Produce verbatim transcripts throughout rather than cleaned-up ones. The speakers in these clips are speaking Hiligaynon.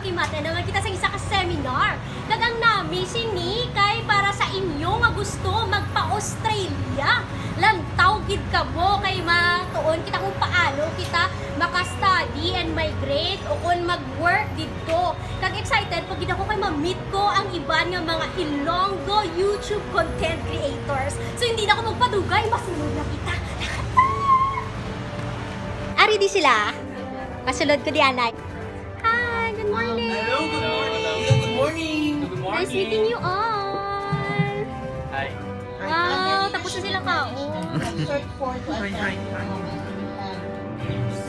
Kay ma-attend naman kita sa isa ka seminar. Kag ang nami sini kay para sa inyo nga gusto magpa-Australia. Lantaw gid kamo kay matuon kita kung paano kita maka-study and migrate o kung mag-work didto. Kag excited pa gid ako kay ma-meet ko ang iban nga mga Ilonggo YouTube content creators. So hindi na ako magpadugay, masulod na kita. Ari di sila. Pasulod ko di anay. Hi, good morning. Hello, good morning. Hello, good morning. Good morning. Nice meeting you all. Hi. Wow, tapos na sila kaon. Hi, hi, hi.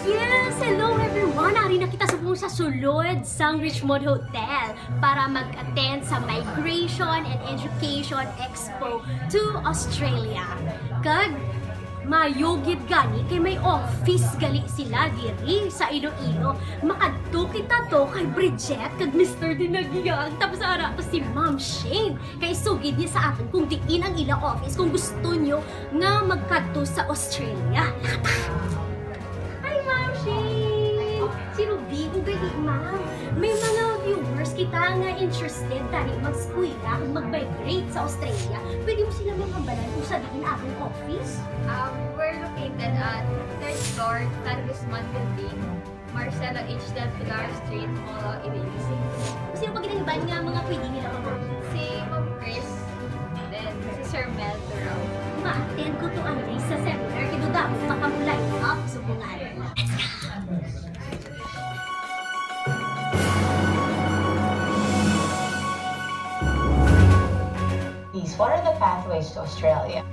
Yes, hello everyone. Ari na kita subong sa sulod sang Richmond Hotel para mag-attend sa Migration and Education Expo to Australia. Kag mayo gid gani kay may office gali sila diri sa Iloilo. Makadto kita to kay Bridget kag Mister Dinagiag. Tapos ara to si Ma'am Shane. Kay sugid niya sa aton kung diin ang ila office kung gusto nyo nga magkadto sa Australia. Hi, Ma'am Shane! Si Ruby, ugay di, ma'am. May mga viewers kita nga interested tani mag-eskwela kag mag-migrate sa Australia. Pwede mo sila mahambalan kung sa diin ang office? Um, we're located at third floor, Tan Guzman Building, Marcelo H. Del Pilar Street, Molo, Iloilo City. Sino pa gid ang iban nga mga pwede nila mabuhat? Si Ma'am Chris, then si Sir Mel Durao. Ma-attend ko to ang sa seminar. Kay duda mo, baka mo line up. So, kung ano. These, what are the pathways to Australia?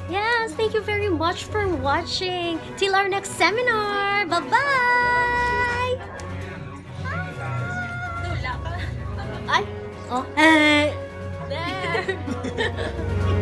Yes, thank you very much for watching. Till our next seminar. Bye-bye! Dula ka. Ay! Oh, eh! There!